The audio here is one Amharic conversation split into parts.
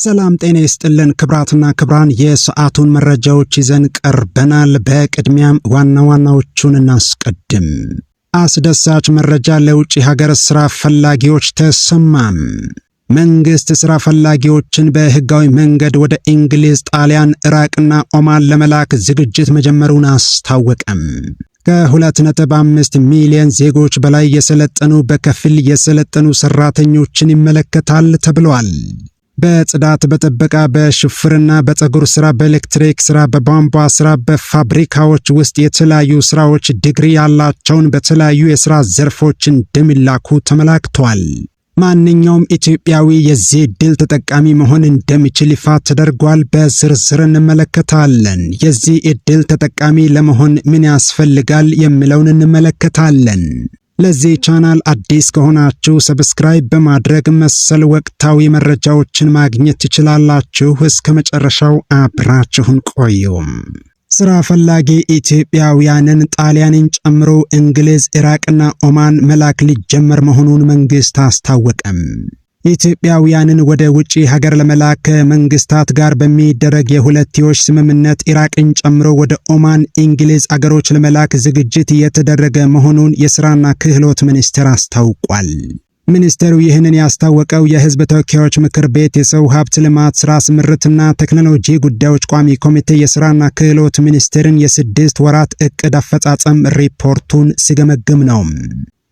ሰላም ጤና ይስጥልን ክብራትና ክብራን፣ የሰዓቱን መረጃዎች ይዘን ቀርበናል። በቅድሚያም ዋና ዋናዎቹን እናስቀድም። አስደሳች መረጃ ለውጭ ሀገር ስራ ፈላጊዎች ተሰማም። መንግስት ስራ ፈላጊዎችን በህጋዊ መንገድ ወደ እንግሊዝ፣ ጣሊያን፣ ኢራቅና ኦማን ለመላክ ዝግጅት መጀመሩን አስታወቀም። ከ2.5 ሚሊዮን ዜጎች በላይ የሰለጠኑ በከፊል የሰለጠኑ ሰራተኞችን ይመለከታል ተብሏል። በጽዳት፣ በጥበቃ፣ በሹፍርና፣ በፀጉር ስራ፣ በኤሌክትሪክ ስራ፣ በቧንቧ ስራ፣ በፋብሪካዎች ውስጥ የተለያዩ ስራዎች ዲግሪ ያላቸውን በተለያዩ የስራ ዘርፎች እንደሚላኩ ተመላክቷል። ማንኛውም ኢትዮጵያዊ የዚህ ዕድል ተጠቃሚ መሆን እንደሚችል ይፋ ተደርጓል። በዝርዝር እንመለከታለን። የዚህ ዕድል ተጠቃሚ ለመሆን ምን ያስፈልጋል የሚለውን እንመለከታለን። ለዚህ ቻናል አዲስ ከሆናችሁ subscribe በማድረግ መሰል ወቅታዊ መረጃዎችን ማግኘት ትችላላችሁ። እስከ መጨረሻው አብራችሁን ቆዩም። ስራ ፈላጊ ኢትዮጵያውያንን ጣሊያንን ጨምሮ እንግሊዝ፣ ኢራቅና ኦማን መላክ ሊጀመር መሆኑን መንግስት አስታወቀም። ኢትዮጵያውያንን ወደ ውጪ ሀገር ለመላክ ከመንግስታት ጋር በሚደረግ የሁለትዮሽ ስምምነት ኢራቅን ጨምሮ ወደ ኦማን፣ እንግሊዝ አገሮች ለመላክ ዝግጅት እየተደረገ መሆኑን የስራና ክህሎት ሚኒስቴር አስታውቋል። ሚኒስቴሩ ይህንን ያስታወቀው የህዝብ ተወካዮች ምክር ቤት የሰው ሀብት ልማት ስራ ስምሪትና ቴክኖሎጂ ጉዳዮች ቋሚ ኮሚቴ የስራና ክህሎት ሚኒስቴርን የ6 ወራት እቅድ አፈጻጸም ሪፖርቱን ሲገመግም ነው።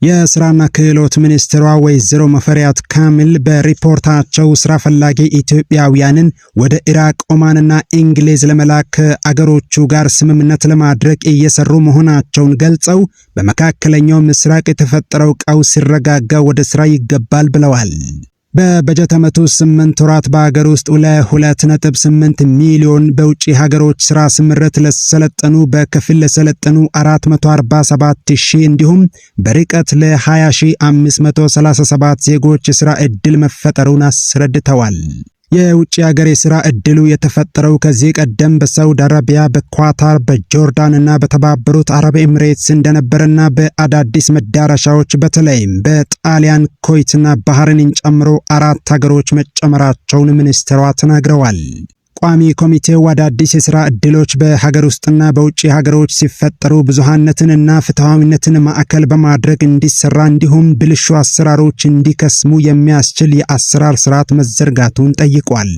የስራና ክህሎት ሚኒስትሯ ወይዘሮ ሙፈሪያት ካሚል በሪፖርታቸው ስራ ፈላጊ ኢትዮጵያውያንን ወደ ኢራቅ፣ ኦማንና እንግሊዝ ለመላክ ከአገሮቹ ጋር ስምምነት ለማድረግ እየሰሩ መሆናቸውን ገልጸው በመካከለኛው ምስራቅ የተፈጠረው ቀውስ ሲረጋጋ ወደ ስራ ይገባል ብለዋል። በበጀት ዓመቱ 8 ወራት በሀገር ውስጥ ለ2.8 ሚሊዮን፣ በውጭ ሀገሮች ስራ ስምሪት ለሰለጠኑ በከፊል ለሰለጠኑ 447 ሺህ እንዲሁም በርቀት ለ20,537 ዜጎች የስራ ዕድል መፈጠሩን አስረድተዋል። የውጭ ሀገር የስራ ዕድሉ የተፈጠረው ከዚህ ቀደም በሳውዲ አረቢያ፣ በኳታር፣ በጆርዳን እና በተባበሩት አረብ ኤምሬትስ እንደነበረና በአዳዲስ መዳረሻዎች በተለይም በጣሊያን፣ ኩዌትና ባህሬንን ጨምሮ አራት ሀገሮች መጨመራቸውን ሚኒስትሯ ተናግረዋል። ቋሚ ኮሚቴው አዳዲስ የስራ ዕድሎች በሀገር ውስጥና በውጭ ሀገሮች ሲፈጠሩ ብዙሃነትንና ፍትሐዊነትን ማዕከል በማድረግ እንዲሰራ እንዲሁም ብልሹ አሰራሮች እንዲከስሙ የሚያስችል የአሰራር ስርዓት መዘርጋቱን ጠይቋል።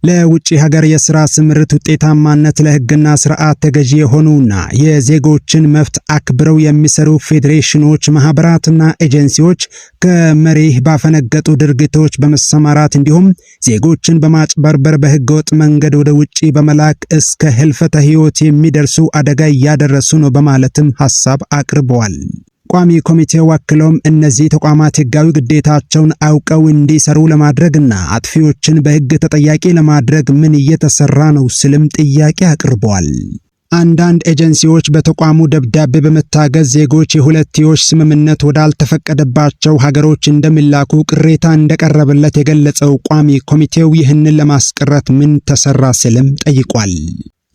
ለውጭ ሀገር የስራ ስምሪት ውጤታማነት ለሕግና ስርዓት ተገዢ የሆኑና የዜጎችን መብት አክብረው የሚሰሩ ፌዴሬሽኖች፣ ማህበራትና ኤጀንሲዎች ከመርህ ባፈነገጡ ድርጊቶች በመሰማራት እንዲሁም ዜጎችን በማጭበርበር በህገወጥ መንገድ ወደ ውጭ በመላክ እስከ ህልፈተ ህይወት የሚደርሱ አደጋ እያደረሱ ነው በማለትም ሀሳብ አቅርበዋል። ቋሚ ኮሚቴው አክሎም እነዚህ ተቋማት ህጋዊ ግዴታቸውን አውቀው እንዲሰሩ ለማድረግና አጥፊዎችን በህግ ተጠያቂ ለማድረግ ምን እየተሰራ ነው ሲልም ጥያቄ አቅርበዋል። አንዳንድ ኤጀንሲዎች በተቋሙ ደብዳቤ በመታገዝ ዜጎች የሁለትዮሽ ስምምነት ወዳልተፈቀደባቸው ሀገሮች እንደሚላኩ ቅሬታ እንደቀረበለት የገለጸው ቋሚ ኮሚቴው ይህንን ለማስቀረት ምን ተሰራ ሲልም ጠይቋል።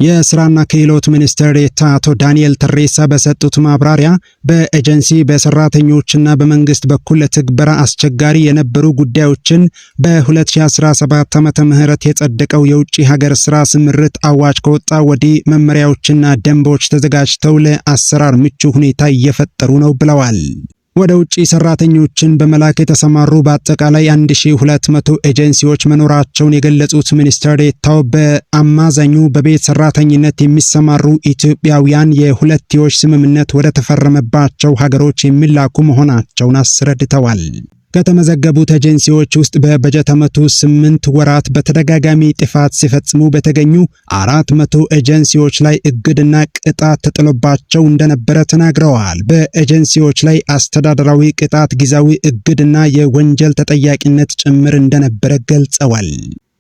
የስራና ክህሎት ሚኒስትር ዴኤታ አቶ ዳንኤል ተሬሳ በሰጡት ማብራሪያ በኤጀንሲ በሰራተኞችና በመንግስት በኩል ለትግበራ አስቸጋሪ የነበሩ ጉዳዮችን በ2017 ዓ.ም. የጸደቀው የውጭ ሀገር ስራ ስምሪት አዋጅ ከወጣ ወዲህ መመሪያዎችና ደንቦች ተዘጋጅተው ለአሰራር ምቹ ሁኔታ እየፈጠሩ ነው ብለዋል። ወደ ውጭ ሰራተኞችን በመላክ የተሰማሩ በአጠቃላይ 1200 ኤጀንሲዎች መኖራቸውን የገለጹት ሚኒስትር ዴኤታው በአመዛኙ በቤት ሰራተኝነት የሚሰማሩ ኢትዮጵያውያን የሁለትዮሽ ስምምነት ወደ ተፈረመባቸው ሀገሮች የሚላኩ መሆናቸውን አስረድተዋል። ከተመዘገቡት ኤጀንሲዎች ውስጥ በበጀት ዓመቱ 8 ወራት በተደጋጋሚ ጥፋት ሲፈጽሙ በተገኙ 400 ኤጀንሲዎች ላይ እግድና ቅጣት ተጥሎባቸው እንደነበረ ተናግረዋል። በኤጀንሲዎች ላይ አስተዳደራዊ ቅጣት፣ ጊዜያዊ እግድና የወንጀል ተጠያቂነት ጭምር እንደነበረ ገልጸዋል።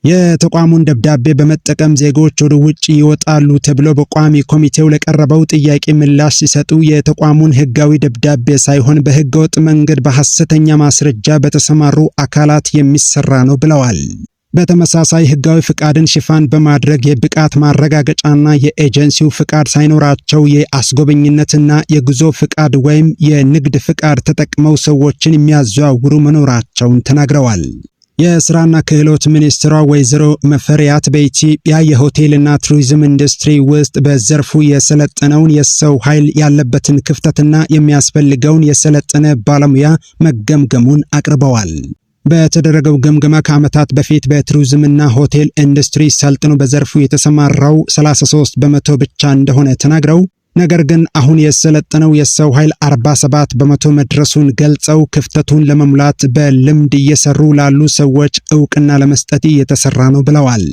የተቋሙን ደብዳቤ በመጠቀም ዜጎች ወደ ውጭ ይወጣሉ ተብሎ በቋሚ ኮሚቴው ለቀረበው ጥያቄ ምላሽ ሲሰጡ የተቋሙን ሕጋዊ ደብዳቤ ሳይሆን በሕገወጥ መንገድ በሐሰተኛ ማስረጃ በተሰማሩ አካላት የሚሰራ ነው ብለዋል። በተመሳሳይ ሕጋዊ ፍቃድን ሽፋን በማድረግ የብቃት ማረጋገጫና የኤጀንሲው ፍቃድ ሳይኖራቸው የአስጎብኝነትና የጉዞ ፍቃድ ወይም የንግድ ፍቃድ ተጠቅመው ሰዎችን የሚያዘዋውሩ መኖራቸውን ተናግረዋል። የስራና ክህሎት ሚኒስትሯ ወይዘሮ መፈሪያት በኢትዮጵያ የሆቴልና ቱሪዝም ኢንዱስትሪ ውስጥ በዘርፉ የሰለጠነውን የሰው ኃይል ያለበትን ክፍተትና የሚያስፈልገውን የሰለጠነ ባለሙያ መገምገሙን አቅርበዋል። በተደረገው ግምገማ ከዓመታት በፊት በቱሪዝምና ሆቴል ኢንዱስትሪ ሰልጥኖ በዘርፉ የተሰማራው 33% ብቻ እንደሆነ ተናግረው፣ ነገር ግን አሁን የሰለጠነው የሰው ኃይል 47% መድረሱን ገልጸው፣ ክፍተቱን ለመሙላት በልምድ እየሰሩ ላሉ ሰዎች እውቅና ለመስጠት እየተሰራ ነው ብለዋል።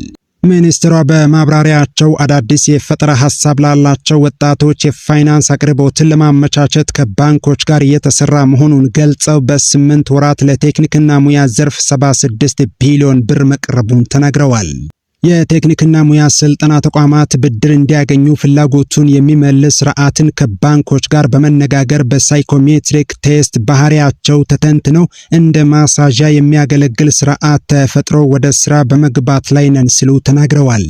ሚኒስትሯ በማብራሪያቸው አዳዲስ የፈጠራ ሀሳብ ላላቸው ወጣቶች የፋይናንስ አቅርቦትን ለማመቻቸት ከባንኮች ጋር እየተሰራ መሆኑን ገልጸው፣ በ8 ወራት ለቴክኒክና ሙያ ዘርፍ 76 ቢሊዮን ብር መቅረቡን ተናግረዋል። የቴክኒክና ሙያ ስልጠና ተቋማት ብድር እንዲያገኙ ፍላጎቱን የሚመልስ ስርዓትን ከባንኮች ጋር በመነጋገር በ psychometric test ባህሪያቸው ተተንትነው እንደ ማሳዣ የሚያገለግል ስርዓት ተፈጥሮ ወደ ስራ በመግባት ላይ ነን ሲሉ ተናግረዋል።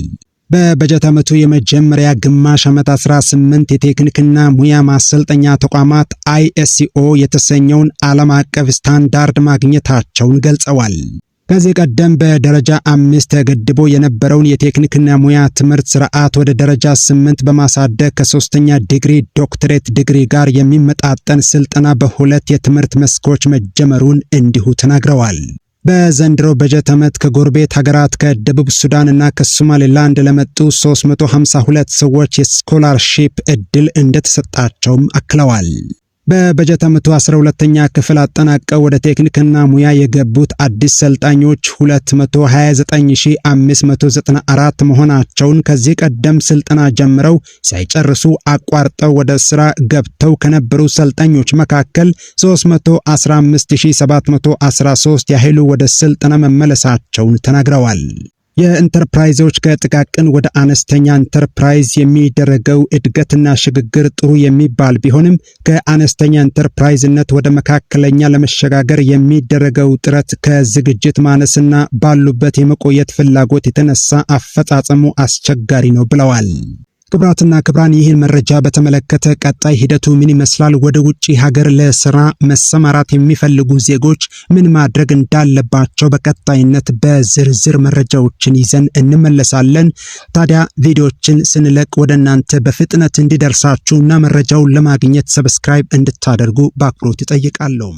በበጀት ዓመቱ የመጀመሪያ ግማሽ ዓመት 18 የቴክኒክና ሙያ ማሰልጠኛ ተቋማት ISO የተሰኘውን ዓለም አቀፍ ስታንዳርድ ማግኘታቸውን ገልጸዋል። ከዚህ ቀደም በደረጃ 5 ተገድቦ የነበረውን የቴክኒክና ሙያ ትምህርት ስርዓት ወደ ደረጃ 8 በማሳደግ ከሶስተኛ ዲግሪ ዶክትሬት ዲግሪ ጋር የሚመጣጠን ስልጠና በሁለት የትምህርት መስኮች መጀመሩን እንዲሁ ተናግረዋል። በዘንድሮ በጀት ዓመት ከጎረቤት ሀገራት ከደቡብ ሱዳን እና ከሶማሌላንድ ለመጡ 352 ሰዎች የ scholarship ዕድል እንደተሰጣቸውም አክለዋል። በበጀት ዓመቱ 12ኛ ክፍል አጠናቀው ወደ ቴክኒክና ሙያ የገቡት አዲስ ሰልጣኞች 229594 መሆናቸውን፣ ከዚህ ቀደም ስልጠና ጀምረው ሳይጨርሱ አቋርጠው ወደ ስራ ገብተው ከነበሩ ሰልጣኞች መካከል 315713 ያህሉ ወደ ስልጠና መመለሳቸውን ተናግረዋል። የኢንተርፕራይዞች ከጥቃቅን ወደ አነስተኛ ኢንተርፕራይዝ የሚደረገው እድገትና ሽግግር ጥሩ የሚባል ቢሆንም፣ ከአነስተኛ ኢንተርፕራይዝነት ወደ መካከለኛ ለመሸጋገር የሚደረገው ጥረት ከዝግጅት ማነስና ባሉበት የመቆየት ፍላጎት የተነሳ አፈጻጸሙ አስቸጋሪ ነው ብለዋል። ክቡራትና ክቡራን፣ ይህን መረጃ በተመለከተ ቀጣይ ሂደቱ ምን ይመስላል? ወደ ውጭ ሀገር ለስራ መሰማራት የሚፈልጉ ዜጎች ምን ማድረግ እንዳለባቸው በቀጣይነት በዝርዝር መረጃዎችን ይዘን እንመለሳለን። ታዲያ ቪዲዮችን ስንለቅ ወደ እናንተ በፍጥነት እንዲደርሳችሁ እና መረጃውን ለማግኘት subscribe እንድታደርጉ በአክብሮት እጠይቃለሁ።